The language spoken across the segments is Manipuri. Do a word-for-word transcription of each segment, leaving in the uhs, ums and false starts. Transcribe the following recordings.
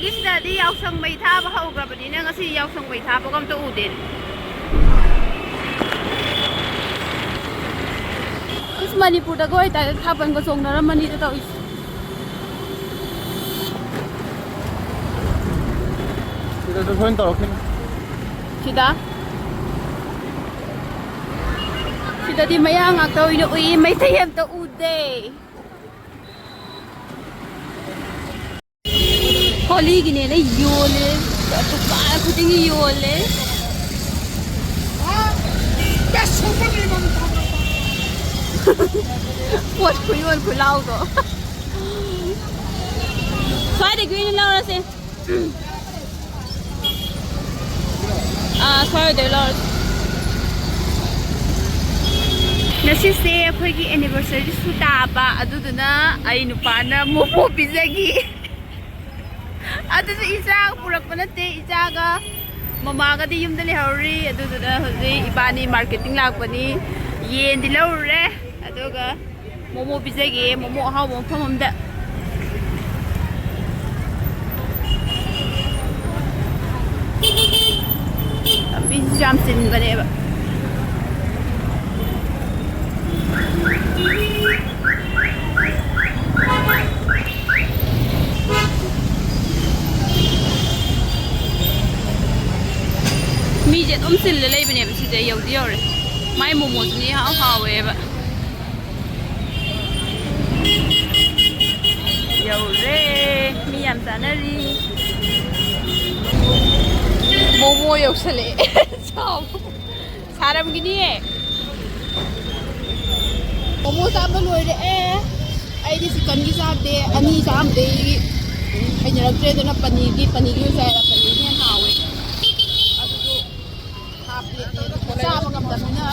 ꯁꯤꯗꯗꯤ ꯌꯥꯎꯁꯪ ꯃꯩ ꯊꯥꯕ ꯍꯧꯈ꯭ꯔꯕꯅꯤꯅ ꯉꯁꯤ ꯌꯥꯎꯁꯪ ꯃꯩ ꯊꯥꯕꯒ ꯑꯝꯇ ꯎꯗꯦꯅꯦ꯫ ꯑꯁ, ꯃꯅꯤꯄꯨꯔꯗꯒ ꯑꯣꯏꯇꯥꯔꯗꯤ ꯊꯥꯕꯜꯒ ꯆꯣꯡꯅꯔꯝꯃꯅꯤꯗ ꯇꯧꯔꯤꯁꯦ꯫ ꯁꯤꯗꯁꯨ ꯁꯣꯏꯅ ꯇꯧꯔꯛꯈꯤꯅꯤ꯫ ꯁꯤꯗ? ꯁꯤꯗꯗꯤ ꯃꯌꯥꯡ ꯉꯥꯛꯇ ꯑꯣꯏꯅ ꯎꯏ, ꯃꯩꯇꯩ ꯑꯝꯇ ꯎꯗꯦ꯫ ꯍꯣꯂꯤꯒꯤꯅꯦꯅ ꯌꯣꯜꯂꯦ, ꯗꯨꯀꯥꯟ ꯈꯨꯗꯤꯡꯒꯤ ꯌꯣꯜꯂꯦ꯫ ꯄꯣꯠ ꯈꯨꯌꯣꯟ ꯈꯨꯂꯥꯎꯗꯣ꯫ ꯁ꯭ꯋꯥꯏꯗꯒꯤ ꯑꯣꯏꯅ ꯂꯧꯔꯁꯦ꯫ ꯑꯥ, ꯁ꯭ꯋꯥꯏꯗꯩ ꯂꯧꯔꯁꯤ꯫ ꯉꯁꯤꯁꯦ ꯑꯩꯈꯣꯏꯒꯤ anniversaryꯁꯨ ꯇꯥꯕ, ꯑꯗꯨꯗꯨꯅ ꯑꯩ ꯅꯨꯄꯥꯅ ꯃꯣꯃꯣ ꯄꯤꯖꯈꯤ꯫ ꯑꯗꯨꯁꯨ ꯏꯆꯥꯒ ꯄꯨꯔꯛꯄ ꯅꯠꯇꯦ, ꯏꯆꯥꯒ ꯃꯃꯥꯒꯗꯤ ꯌꯨꯝꯗ ꯂꯩꯍꯧꯔꯤ꯫ ꯑꯗꯨꯗꯨꯅ ꯍꯧꯖꯤꯛ ꯏꯕꯥꯅꯤ marketing ꯂꯥꯛꯄꯅꯤ, ꯌꯦꯟꯗꯤ ꯂꯧꯔꯨꯔꯦ, ꯑꯗꯨꯒ ꯃꯣꯃꯣ ꯄꯤꯖꯒꯦ, ꯃꯣꯃꯣ ꯑꯍꯥꯎꯕ ꯃꯐꯝ ꯑꯝꯗ꯫ ꯂꯝꯕꯤꯁꯤꯁꯨ ꯌꯥꯝ ꯆꯤꯟꯕꯅꯦꯕ꯫ ꯃꯤꯁꯦ ꯑꯗꯨꯝ ꯆꯤꯜꯂ ꯂꯩꯕꯅꯦꯕ꯫ ꯁꯤꯁꯦ ꯌꯧꯗꯤ ꯌꯧꯔꯦ꯫ ꯃꯥꯏ ꯃꯣꯃꯣꯁꯤꯅ ꯏꯍꯥꯎ ꯍꯥꯎꯋꯦꯕ꯫ ꯌꯧꯔꯦ꯫ ꯃꯤ ꯌꯥꯝ ꯆꯥꯅꯔꯤ꯫ ꯃꯣꯃꯣ ꯌꯧꯁꯜꯂꯛꯑꯦ꯫ ꯁꯥꯔꯝꯒꯤꯅꯤꯌꯦ꯫ ꯃꯣꯃꯣ ꯆꯥꯕ ꯂꯣꯏꯔꯛꯑꯦ꯫ ꯑꯩꯗꯤ chickenꯒꯤ ꯆꯥꯗꯦ꯫ ꯑꯅꯤ ꯆꯥꯕꯗꯩ ꯍꯩꯅꯔꯛꯇ꯭ꯔꯦ꯫ ꯑꯗꯨꯅ ꯄꯅꯤꯔꯒꯤ, ꯄꯅꯤꯔꯒꯤ ꯑꯣꯏꯅ ꯆꯥꯏ꯫ ꯄꯅꯤꯔꯅ ꯍꯦꯟꯅ ꯍꯥꯎꯋꯦ꯫ ꯑꯗꯨꯁꯨ half plateꯅꯦ꯫ ꯑꯗꯨ ꯆꯥꯕ ꯉꯝꯗꯕꯅꯤꯅ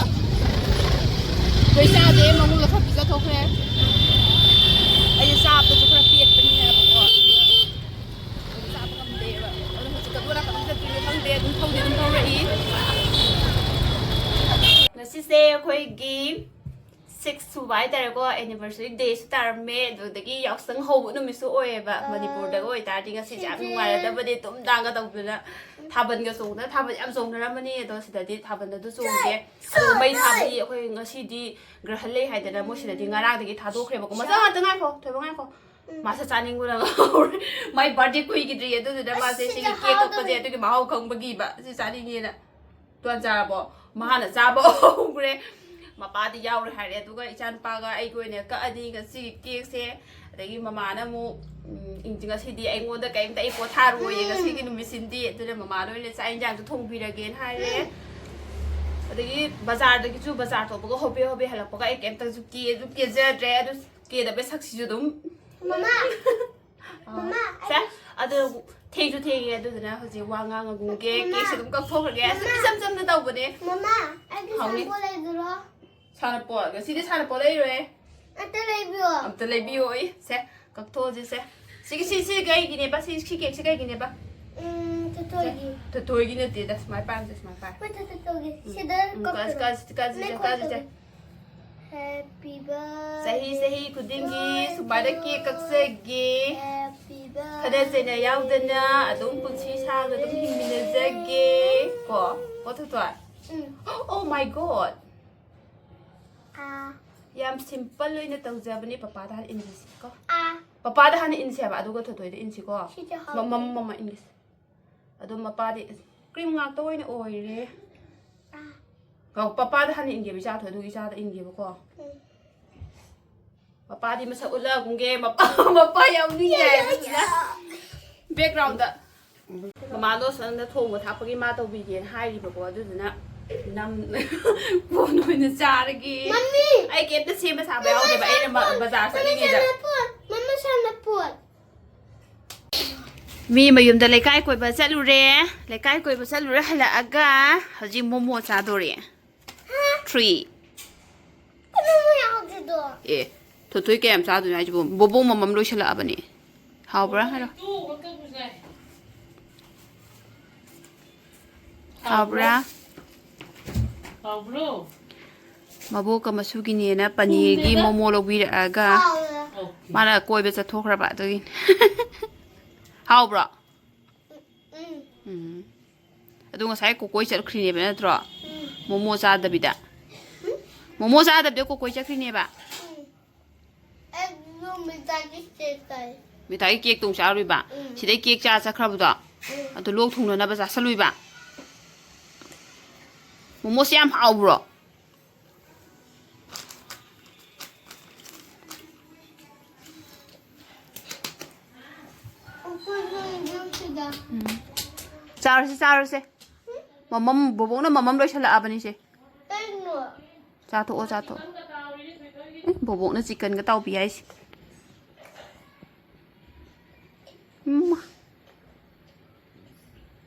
ꯂꯣꯏ ꯆꯥꯗꯦ꯫ ꯃꯉꯣꯟꯗ ꯈꯔ ꯄꯤꯖꯊꯣꯛꯈ꯭ꯔꯦ꯫ ꯑꯩꯁꯦ ꯆꯥꯕꯗꯁꯨ ꯈꯔ ꯄꯦꯠꯄꯅꯤꯅꯕꯀꯣ꯫ ꯆꯥꯕ ꯉꯝꯗꯦꯕ꯫ ꯑꯗꯣ ꯍꯧꯖꯤꯛ ꯀꯗꯣ ꯅꯥꯀꯟꯗ ꯆꯠꯇꯣꯏꯅꯣ ꯈꯪꯗꯦ꯫ ꯑꯗꯨꯝ ꯊꯧꯗꯤ ꯑꯗꯨꯝ ꯊꯧꯔꯛꯏ꯫ ꯉꯁꯤꯁꯦ ꯑꯩꯈꯣꯏꯒꯤ ꯁꯤꯛꯁ ꯁꯨꯕ ꯍꯥꯏꯇꯥꯔꯦꯀꯣ, ꯑꯦꯅꯤꯚꯔꯁꯔꯤ ꯗꯦꯁꯨ ꯇꯥꯔꯝꯃꯦ, ꯑꯗꯨꯗꯒꯤ ꯌꯥꯎꯁꯪ ꯍꯧꯕ ꯅꯨꯃꯤꯠꯁꯨ ꯑꯣꯏꯌꯦꯕ꯫ ꯑ, ꯃꯅꯤꯄꯨꯔꯗꯒ ꯑꯣꯏꯇꯥꯔꯗꯤ ꯉꯁꯤꯁꯦ ꯌꯥꯝ ꯁꯤꯁꯦ ꯅꯨꯡꯉꯥꯏꯔꯗꯕꯅꯦ, ꯇꯨꯝ ꯇꯥꯡꯒ ꯇꯧꯗꯅ ꯊꯥꯕꯜꯒ ꯆꯣꯡꯗꯅ, ꯊꯥꯕꯜ ꯌꯥꯝ ꯆꯣꯡꯅꯔꯝꯕꯅꯤ꯫ ꯑꯗꯣ ꯁꯤꯗꯗꯤ ꯊꯥꯕꯜꯗ ꯑꯗꯨ ꯆꯣꯡꯗꯦ꯫ ꯑꯗꯣ ꯃꯩ ꯊꯥꯕꯗꯤ ꯑꯩꯈꯣꯏ ꯉꯁꯤꯗꯤ ꯒ꯭ꯔꯍꯟ ꯂꯩ ꯍꯥꯏꯗꯅ ꯃꯣꯏ ꯁꯤꯗꯗꯤ ꯉꯔꯥꯡꯗꯒꯤ ꯊꯥꯗꯣꯛꯈ꯭ꯔꯦꯕꯀꯣ꯫ ꯃꯆꯥ ꯉꯥꯛꯇ ꯉꯥꯏꯈꯣ, ꯊꯣꯏꯕ ꯉꯥꯏꯈꯣ꯫ ꯎꯝ꯫ ꯃꯥꯁꯦ ꯆꯥꯅꯤꯡꯕꯅ ꯉꯥꯎꯔꯦ꯫ ꯃꯥꯏ ꯕꯥꯔꯗꯦ ꯀꯨꯏꯈꯤꯗ꯭꯭ꯔꯤ, ꯑꯗꯨꯗꯨꯅ ꯃꯥꯁꯦ ꯑꯁ, ꯁꯤꯒꯤ ꯁꯤꯗ ꯀꯦꯛ ꯀꯛꯄꯁꯦ ꯍꯥꯎꯗꯣꯔꯤ꯫ ꯑꯗꯨꯒꯤ ꯃꯍꯥꯎ ꯈꯪꯕꯒꯤꯕ꯫ ꯁꯤ ꯆꯥꯅꯤꯡꯉꯦꯅ꯫ ꯇꯣꯟ ꯆꯥꯔꯕꯣ? ꯃꯥꯅ ꯆꯥꯕ ꯍꯧꯈ꯭ꯔꯦ꯫ ꯃꯄꯥꯗꯤ ꯌꯥꯎꯔꯦ ꯍꯥꯏꯔꯦ, ꯑꯗꯨꯒ ꯏꯆꯥꯅꯨꯄꯥꯒ ꯑꯩꯒꯤ ꯑꯣꯏꯅ ꯀꯛꯑꯅꯤ ꯉꯁꯤꯒꯤ ꯀꯦꯛꯁꯦ꯫ ꯑꯗꯒꯤ ꯃꯃꯥꯅ ꯑꯃꯨꯛ, ꯎꯝ, ꯏꯪ-, ꯉꯁꯤꯗꯤ ꯑꯩꯉꯣꯟꯗ ꯀꯔꯤꯝꯇ ꯑꯩ ꯄꯣꯊꯥꯔꯣꯏꯌꯦ ꯎꯝ꯫ ꯉꯁꯤꯒꯤ ꯅꯨꯃꯤꯠꯁꯤꯗꯤ, ꯑꯗꯨꯅ ꯃꯃꯥꯅ ꯑꯣꯏꯅ ꯆꯥꯛ ꯏꯟꯖꯥꯡꯁꯨ ꯊꯣꯡꯕꯤꯔꯒꯦꯅ ꯍꯥꯏꯔꯦ꯫ ꯎꯝ꯫ ꯑꯗꯒꯤ ꯕꯖꯥꯔꯗꯒꯤꯁꯨ, ꯕꯖꯥꯔ ꯊꯣꯛꯄꯒ ꯍꯣꯕꯦ ꯍꯣꯕꯦ ꯍꯜꯂꯛꯄꯒ ꯑꯩ ꯀꯩꯝꯇꯁꯨ ꯀꯦꯁꯨ ꯀꯦꯖꯗ꯭ꯔꯦ꯫ ꯑꯗꯨ ꯀꯦꯗꯕꯩ ꯁꯛꯁꯤꯁꯨ ꯑꯗꯨꯝ ꯃꯃꯥ! ꯑꯥ, ꯃꯃꯥ, ꯁꯦ, ꯑꯩꯒꯤ ꯑꯗꯨ ꯊꯦꯡꯁꯨ ꯊꯦꯡꯉꯦ, ꯑꯗꯨꯗꯨꯅ ꯍꯧꯖꯤꯛ ꯋꯥ ꯉꯥꯡꯉꯒꯨꯝꯒꯦ꯫ ꯃꯃꯥ! ꯀꯦꯛꯁꯦ ꯑꯗꯨꯝ ꯀꯛꯊꯣꯛꯈ꯭ꯔꯒꯦ꯫ ꯑꯁ, ꯃꯃꯥ! ꯏꯆꯝ ꯆꯝꯅ ꯇꯧꯕꯅꯦ꯫ ꯃꯃꯥ, ꯑꯩꯒꯤ ꯍꯥꯎꯅꯤ꯫ ꯁꯥꯄꯣꯟ ꯂꯩꯗꯣꯏꯔꯣ? ꯁꯥꯟꯅꯄꯣꯠ? ꯉꯁꯤꯗꯤ ꯁꯥꯟꯅꯄꯣꯠ ꯂꯩꯔꯣꯏ꯫ ꯑꯝꯇ ꯂꯩꯕꯤꯌꯣ꯫ ꯑꯝꯇ ꯂꯩꯕꯤꯌꯣ, ꯑꯩ꯫ ꯁꯦ, ꯀꯛꯊꯣꯛꯑꯁꯤ, ꯁꯦ꯫ ꯁꯤꯒꯤ, ꯁꯤ, ꯁꯤ ꯀꯩꯒꯤꯅꯦꯕ? ꯁꯤ, ꯁꯤ ꯀꯦꯛꯁꯤ ꯀꯩꯒꯤꯅꯦꯕ? ꯎꯝ, ꯇꯣꯇꯣꯒꯤ꯫ ꯇꯣꯇꯣꯒꯤ ꯅꯠꯇꯦꯗ, ꯁꯨꯃꯥꯏ ꯄꯥꯏꯔꯝꯁꯦ, ꯁꯨꯃꯥꯏ ꯄꯥꯏ꯫ ꯍꯣꯏ, ꯇꯣ-, ꯇꯣꯇꯣꯒꯤ꯫ ꯎꯝ, ꯁꯤꯗ ꯎꯝ, ꯀꯛꯁꯤ, ꯀꯛꯁꯤ, ꯀꯛꯁꯤ, ꯃꯦꯀꯞ ꯀꯛꯁꯤ꯫ ꯇꯧꯒꯦ꯫ Happy birthday ꯆꯍꯤ, ꯆꯍꯤ ꯈꯨꯗꯤꯡꯒꯤ to ꯁꯨꯃꯥꯏꯅ ꯀꯦꯛ you. ꯀꯛꯆꯒꯦ꯫ Happy birthday. ꯈꯠꯅ ꯆꯩꯅ ꯌꯥꯎꯗꯅ ꯑꯗꯨꯝ ꯄꯨꯟꯁꯤ ꯁꯥꯡꯅ ꯑꯗꯨꯝ ꯍꯤꯡꯃꯤꯟꯅꯖꯒꯦ꯫ ꯀꯣ? ꯀꯣ, ꯊꯣꯏꯊꯣꯏ? ꯎꯝ꯫ Oh my God! ꯑꯥ꯫ ꯌꯥꯝ simple ꯑꯣꯏꯅ ꯇꯧꯖꯕꯅꯦ꯫ ꯄꯄꯥꯗ ꯍꯥꯟꯅ ꯏꯟꯁꯤ ꯀꯣ꯫ ꯑꯥ꯫ ꯄꯄꯥꯗ ꯍꯥꯟꯅ ꯏꯟꯁꯤ ꯍꯥꯏꯕ, ꯑꯗꯨꯒ ꯊꯣꯏꯊꯣꯏꯗ ꯏꯟꯁꯤ ꯀꯣ꯫ ꯁꯤꯁꯦ ꯍꯥꯎꯕꯅꯦ꯫ ꯃꯃꯝ, ꯃꯃ ꯏꯟꯁꯤ꯫ ꯑꯗꯣ ꯃꯄꯥꯗꯤ cream ꯉꯥꯛꯇ ꯑꯣꯏꯅ ꯑꯣꯏꯔꯦ꯫ ꯑꯥ꯫ ꯑꯧ, ꯄꯄꯥꯗ ꯍꯥꯟꯅ ꯏꯟꯒꯦꯕ, ꯏꯆꯥ ꯊꯣꯏ, ꯑꯗꯨꯒ ꯏꯆꯥꯗ ꯏꯟꯒꯦꯕꯀꯣ꯫ ꯎꯝ꯫ ꯃꯄꯥꯗꯤ ꯃꯁꯛ ꯎꯠꯂꯛꯑꯒꯨꯝꯒꯦ, ꯃꯄꯥ, ꯃꯄꯥ ꯌꯥꯎꯅꯤꯡꯉꯦ ꯍꯥꯏꯕꯗꯨꯅ꯫ Background ꯗ ꯃꯃꯥꯗꯣ ꯁꯣꯝꯗ ꯊꯣꯡꯕ ꯊꯥꯛꯄꯒꯤ ꯃꯥ ꯇꯧꯕꯤꯒꯦꯅ ꯍꯥꯏꯔꯤꯕꯀꯣ, ꯑꯗꯨꯗꯨꯅ ꯅꯝ-, ꯀꯣꯟ ꯑꯣꯏꯅ ꯆꯥꯔꯒꯦ꯫ ꯃꯝꯃꯤ! ꯑꯩ ꯀꯩꯝꯇ ꯁꯦꯝꯕ ꯁꯥꯕ ꯌꯥꯎꯗꯦꯕ, ꯑꯩꯅ ꯃ-, ꯕꯖꯥꯔ ꯆꯠꯂꯤꯉꯩꯗ꯫ ꯁꯥꯟꯅꯄꯣꯠ! ꯃꯝꯃ ꯁꯥꯟꯅꯄꯣꯠ! ꯃꯤ ꯃꯌꯨꯝꯗ ꯂꯩꯀꯥꯏ ꯀꯣꯏꯕ ꯆꯠꯂꯨꯔꯦ꯫ ꯂꯩꯀꯥꯏ ꯀꯣꯏꯕ ꯆꯠꯂꯨꯔ ꯍꯜꯂꯛꯑꯒ ꯍꯧꯖꯤꯛ ꯃꯣꯃꯣ ꯆꯥꯗꯣꯔꯦ꯫ Three꯫ ꯀꯩꯅꯣ ꯃꯣꯏ ꯌꯥꯎꯗ꯭ꯔꯤꯗꯣ? ꯑꯦ, ꯊꯣꯏꯊꯣꯏ ꯀꯌꯥꯝ ꯆꯥꯗꯣꯏꯅꯣ ꯍꯥꯏꯁꯤꯕꯣ? ꯕꯣꯕꯣꯛ ꯃꯃꯝ ꯂꯣꯏꯁꯤꯜꯂꯛꯑꯕꯅꯦ꯫ ꯍꯥꯎꯕ꯭ꯔꯥ ꯍꯥꯏꯔꯣ? ꯍꯥꯎꯕ꯭ꯔꯥ? ꯍꯥꯎꯕ꯭ꯔꯣ? ꯃꯕꯣꯛꯀ ꯃꯁꯨꯒꯤꯅꯦꯅ ꯄꯅꯤꯔꯒꯤ ꯊꯣꯡꯗꯦꯗ꯫ ꯃꯣꯃꯣ ꯂꯧꯕꯤꯔꯛꯑꯒ ꯍꯥꯎꯋꯦ꯫ ꯃꯥꯅ ꯀꯣꯏꯕ ꯆꯠꯊꯣꯛꯈ꯭ꯔꯕ ꯑꯗꯨꯒꯤꯅꯦ꯫ ꯍꯥꯎꯕ꯭ꯔꯣ? ꯎꯝ꯫ ꯎꯝ꯫ ꯑꯗꯣ ꯉꯁꯥꯏ ꯀꯣꯀꯣꯏ ꯆꯠꯈ꯭ꯔꯤꯅꯦꯕ ꯅꯠꯇ꯭ꯔꯣ? ꯎꯝ꯫ ꯃꯣꯃꯣ ꯆꯥꯗꯕꯤꯗ꯫ ꯎꯝ꯫ ꯃꯣꯃꯣ ꯆꯥꯗꯕꯤꯗ ꯀꯣꯀꯣꯏ ꯆꯠꯈ꯭ꯔꯤꯅꯦꯕ꯫ ꯎꯝ꯫ ꯑꯩ ꯅꯨꯃꯤꯗꯥꯡꯒꯤ ꯀꯦꯛ ꯆꯥꯏ꯫ ꯃꯤꯊꯥꯏꯒꯤ ꯀꯦꯛꯇꯣ ꯑꯃꯨꯛ ꯆꯥꯔꯨꯏꯕ꯫ ꯎꯝ꯫ ꯁꯤꯗꯩ ꯀꯦꯛ ꯆꯥ ꯆꯠꯈ꯭ꯔꯕꯗꯣ꯫ ꯎꯝ꯫ ꯑꯗꯨ ꯂꯣꯛ ꯊꯨꯡꯅꯅꯕ ꯆꯥꯁꯜꯂꯨꯏꯕ꯫ ꯃꯣꯃꯣꯁꯦ ꯌꯥꯝ ꯍꯥꯎꯕ꯭ꯔꯣ? ꯑꯩꯈꯣꯏꯁꯨ ꯌꯦꯡꯁꯤꯗ꯫ ꯎꯝ꯫ ꯆꯥꯔꯨꯁꯦ, ꯆꯥꯔꯨꯁꯦ꯫ ꯃꯃꯝ, ꯕꯣꯕꯣꯛꯅ ꯃꯃꯝ ꯂꯣꯏꯁꯜꯂꯛꯑꯕꯅꯤꯁꯦ꯫ ꯀꯩꯅꯣ? ꯆꯥꯊꯣꯛꯑꯣ, ꯆꯥꯊꯣꯛꯑꯣ꯫ ꯎꯝ, ꯕꯣꯕꯣꯛꯅ ꯆꯤꯛꯀꯟꯒ ꯇꯥꯎꯕꯤ ꯍꯥꯏꯁꯦ꯫ ꯎꯝ꯫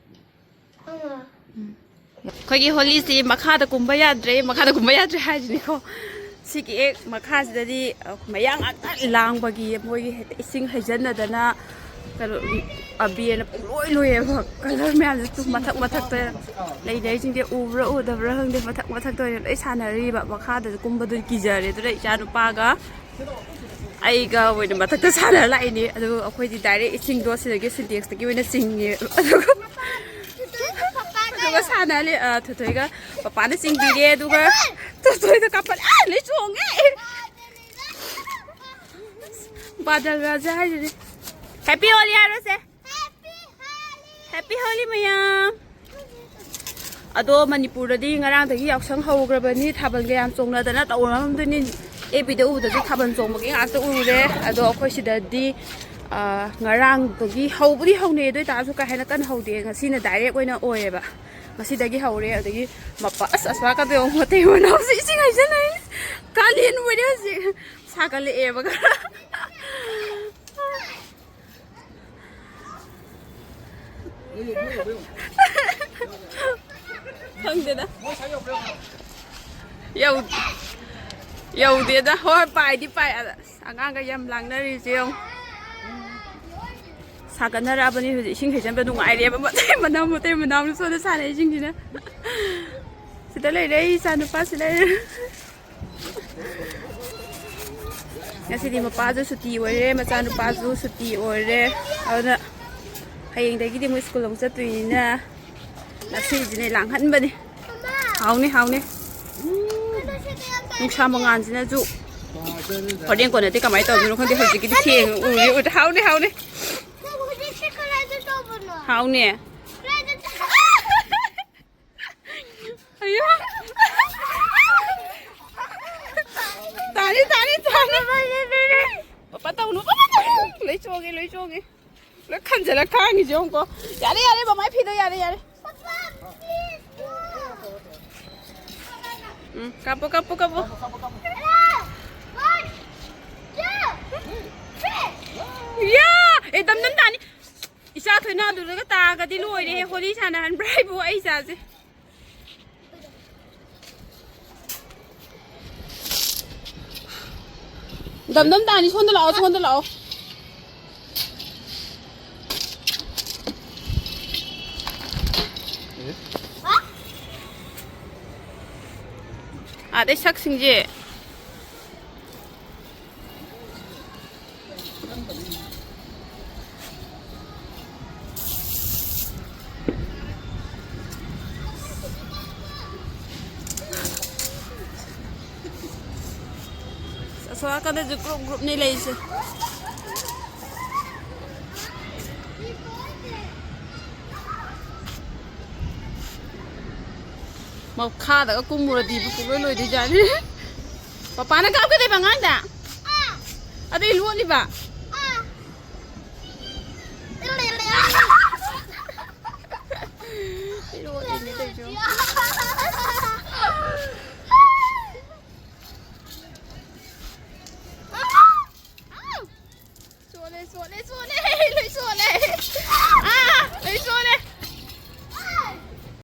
ꯑꯩꯈꯣꯏꯒꯤ ꯍꯣꯂꯤꯁꯤ ꯃꯈꯥꯗ ꯀꯨꯝꯕ ꯌꯥꯗ꯭ꯔꯦ, ꯃꯈꯥꯗ ꯀꯨꯝꯕ ꯌꯥꯗ꯭ꯔꯦ ꯍꯥꯏꯁꯤꯅꯤꯀꯣ꯫ ꯁꯤꯒꯤ ꯍꯦꯛ ꯃꯈꯥꯁꯤꯗꯗꯤ, ꯑ, ꯃꯌꯥꯡ ꯉꯥꯛꯇ ꯂꯥꯡꯕꯒꯤ ꯃꯣꯏꯒꯤ ꯍꯦꯛꯇ ꯏꯁꯤꯡ ꯍꯩꯖꯤꯟꯅꯗꯅ ꯀꯩꯅꯣ, ꯑꯕꯦꯔꯅ ꯄꯨꯡꯂꯣꯏ ꯂꯣꯏꯌꯦꯕ꯫ ꯀꯂꯔ ꯃꯌꯥꯝꯁꯦ ꯇꯨ ꯃꯊꯛ ꯃꯊꯛꯇ ꯂꯩꯅꯔꯤꯁꯤꯡꯁꯦ ꯎꯕ꯭ꯔꯥ ꯎꯗꯕ꯭ꯔꯥ ꯈꯪꯗꯦ, ꯃꯊꯛ ꯃꯊꯛꯇ ꯑꯣꯏꯅ ꯂꯣꯏ ꯁꯥꯟꯅꯔꯤꯕ꯫ ꯃꯈꯥꯗꯗꯤ ꯀꯨꯝꯕꯗꯨꯗꯤ ꯀꯤꯖꯔꯦ꯫ ꯑꯗꯨꯅ ꯏꯆꯥ ꯅꯨꯄꯥꯒ ꯑꯩꯒ ꯑꯣꯏꯅ ꯃꯊꯛꯇ ꯁꯥꯟꯅꯔ ꯂꯥꯛꯏꯅꯦ꯫ ꯑꯗꯨ ꯑꯩꯈꯣꯏꯗꯤ ꯗꯥꯏꯔꯦꯛ ꯏꯁꯤꯡꯗꯣ ꯁꯤꯗꯒꯤ ꯁꯤꯟꯇꯦꯛꯁꯇꯒꯤ ꯑꯣꯏꯅ ꯆꯤꯡꯉꯦ꯫ ꯑꯗꯨꯒ, ꯑꯗꯨꯒ ꯁꯥꯟꯅꯍꯜꯂꯦ꯫ ꯑ, ꯊꯣꯏꯊꯣꯏꯒ ꯄꯄꯥꯅ ꯆꯤꯡꯕꯤꯔꯦ꯫ ꯑꯗꯨꯒ ꯊꯣꯏꯊꯣꯏꯗ ꯀꯥꯞꯄꯅꯦ꯫ ꯑ, ꯂꯣꯏ ꯆꯣꯡꯉꯦ꯫ ꯕꯥꯗꯜ ꯔꯥꯖꯥ ꯍꯥꯏꯁꯤꯗꯤ꯫ ꯍꯦꯄꯤ ꯍꯣꯂꯤ ꯍꯥꯏꯔꯣꯁꯦ꯫ ꯍꯦꯄꯤ ꯍꯣꯂꯤ ꯃꯌꯥꯝ꯫ ꯑꯗꯣ ꯃꯅꯤꯄꯨꯔꯗꯗꯤ ꯉꯔꯥꯡꯗꯒꯤ ꯌꯥꯎꯁꯪ ꯍꯧꯈ꯭ꯔꯕꯅꯤ꯫ ꯊꯥꯕꯜꯒ ꯌꯥꯝ ꯆꯣꯡꯅꯗꯅ ꯇꯧꯔꯝꯗꯣꯏꯅꯤ꯫ ꯑꯦꯐ ꯕꯤꯗ ꯎꯕꯗꯁꯨ ꯊꯥꯕꯜ ꯆꯣꯡꯕꯒꯤ ꯉꯥꯛꯇ ꯎꯔꯦ꯫ ꯑꯗꯣ ꯑꯩꯈꯣꯏ ꯁꯤꯗꯗꯤ, ꯑ, ꯉꯔꯥꯡꯗꯒꯤ ꯍꯧꯕꯗꯤ ꯍꯧꯅꯩ, ꯑꯗꯨ ꯑꯣꯏ ꯇꯥꯔꯁꯨ ꯀꯥ ꯍꯦꯟꯅ ꯀꯟꯅ ꯍꯧꯗꯦ꯫ ꯉꯁꯤꯅ ꯗꯥꯏꯔꯦꯛ ꯑꯣꯏꯅ ꯑꯣꯏꯌꯦꯕ꯫ ꯉꯁꯤꯗꯒꯤ ꯍꯧꯔꯦ꯫ ꯑꯗꯒꯤ ꯃꯄꯥ, ꯑꯁ, ꯑꯁ꯭ꯋꯥꯀꯗꯣ ꯌꯦꯡꯉꯨ, ꯃꯇꯩ ꯃꯅꯥꯎꯁꯦ ꯏꯁꯤꯡ ꯍꯩꯖꯤꯜꯂꯛꯏ꯫ ꯀꯥꯂꯦꯟ ꯑꯣꯏꯔꯦ ꯍꯧꯖꯤꯛ꯫ ꯁꯥꯒꯠꯂꯛꯑꯦꯕ ꯈꯔ꯫ ꯈꯪꯗꯦꯗ꯫ ꯌꯧ-, ꯌꯧꯗꯦꯗ꯫ ꯍꯣꯏ, ꯄꯥꯏꯗꯤ ꯄꯥꯏ꯫ ꯑꯗ ꯑꯁ, ꯑꯉꯥꯡꯒ ꯌꯥꯝ ꯂꯥꯡꯅꯔꯤꯁꯦ ꯌꯦꯡꯉꯨ꯫ ꯁꯥꯒꯠꯅꯔꯛꯑꯕꯅꯤ ꯍꯧꯖꯤꯛ꯫ ꯏꯁꯤꯡ ꯍꯩꯖꯤꯟꯕ ꯅꯨꯡꯉꯥꯏꯔꯦꯕ꯫ ꯃꯇꯩ ꯃꯅꯥꯎ, ꯃꯇꯩ ꯃꯅꯥꯎꯅ ꯁꯣꯝꯗ ꯁꯥꯟꯅꯩꯁꯤꯡꯁꯤꯅ꯫ ꯁꯤꯗ ꯂꯩꯔꯦ, ꯑꯩ ꯏꯆꯥ ꯅꯨꯄꯥꯁꯤ ꯂꯩꯔꯦ꯫ ꯉꯁꯤꯗꯤ ꯃꯄꯥꯁꯨ ꯁꯨꯇꯤ ꯑꯣꯏꯔꯦ, ꯃꯆꯥꯅꯨꯄꯥꯁꯨ ꯁꯨꯇꯤ ꯑꯣꯏꯔꯦ꯫ ꯑꯗꯨꯅ ꯍꯌꯦꯡꯗꯒꯤꯗꯤ ꯃꯣꯏ ꯁ꯭ꯀꯨꯜ ꯑꯃꯨꯛ ꯆꯠꯇꯣꯏꯅꯤꯅ ꯉꯁꯤꯁꯤꯅꯦ ꯂꯥꯡꯍꯟꯕꯅꯤ꯫ ꯍꯥꯎꯅꯤ, ꯍꯥꯎꯅꯤ꯫ ꯅꯨꯡꯁꯥ ꯃꯉꯥꯜꯁꯤꯅꯁꯨ ꯍꯣꯔꯦꯟ ꯀꯣꯟꯅꯗꯤ ꯀꯃꯥꯏꯅ ꯇꯧꯗꯣꯏꯅꯣ ꯈꯪꯗꯦ꯫ ꯍꯧꯖꯤꯛꯀꯤꯗꯤ ꯊꯦꯡꯉꯦ꯫ ꯎꯔꯦ, ꯎꯔꯦ꯫ ꯍꯥꯎꯅꯤ, ꯍꯥꯎꯅꯤ꯫ ꯍꯥꯎꯅꯤ꯫ ꯑꯌꯥ꯫ ꯇꯥꯅꯤ, ꯇꯥꯅꯤ, ꯇꯥꯅꯤ꯫ ꯄꯄꯥ ꯇꯧꯅꯨ, ꯄꯄꯥ ꯇꯧꯅꯨ꯫ ꯂꯣꯏ ꯆꯣꯡꯉꯦ, ꯂꯣꯏ ꯆꯣꯡꯉꯦ꯫ ꯂꯣꯏ ꯈꯟꯖꯤꯜꯂ ꯈꯥꯡꯉꯤꯁꯦ ꯌꯦꯡꯉꯨꯀꯣ꯫ ꯌꯥꯔꯦ, ꯌꯥꯔꯦ, ꯃꯃꯥꯏ ꯐꯤꯗꯣ ꯌꯥꯔꯦ, ꯌꯥꯔꯦ꯫ ꯎꯝ, ꯀꯥꯞꯄꯣ, ꯀꯥꯞꯄꯣ, ꯀꯥꯞꯄꯣ꯫ ꯌꯥ! ꯑꯦ, ꯗꯝ ꯗꯝ ꯇꯥꯅꯤ꯫ ꯏꯆꯥ ꯊꯣꯏꯅ ꯑꯗꯨꯗꯒ ꯇꯥꯔꯒꯗꯤ ꯂꯣꯏꯔꯦꯍꯦ꯫ ꯍꯣꯂꯤ ꯁꯥꯟꯅꯍꯟꯕ꯭ꯔꯥ ꯍꯥꯏꯕꯨ ꯑꯩ ꯏꯆꯥꯁꯦ꯫ ꯗꯝ ꯗꯝ ꯇꯥꯅꯤ꯫ ꯁꯣꯝꯗ ꯂꯥꯛꯑꯣ, ꯁꯣꯝꯗ ꯂꯥꯛꯑꯣ꯫ ꯑꯥꯗꯩ ꯁꯛꯁꯤꯡꯁꯦ꯫ ꯑꯁꯣꯝ ꯅꯥꯀꯟꯗꯁꯨ group groupꯅꯤ ꯂꯩꯔꯤꯁꯦ꯫ ꯃꯈꯥꯗꯒ ꯀꯨꯝꯃꯨꯔꯗꯤ ꯄꯨꯂꯣꯏ ꯂꯣꯏꯗꯣꯏꯖꯥꯠꯅꯤ꯫ ꯄꯄꯥꯅ ꯀꯥꯞꯀꯗꯣꯏꯕ ꯑꯉꯥꯡꯗ? ꯑꯗꯨꯏ ꯂꯣꯠꯂꯤꯕ? ꯂꯣꯠꯂꯤꯅꯦ ꯇꯧꯏꯁꯦ꯫ ꯆꯣꯠꯂꯦ, ꯆꯣꯠꯂꯦ, ꯆꯣꯠꯂꯦ꯫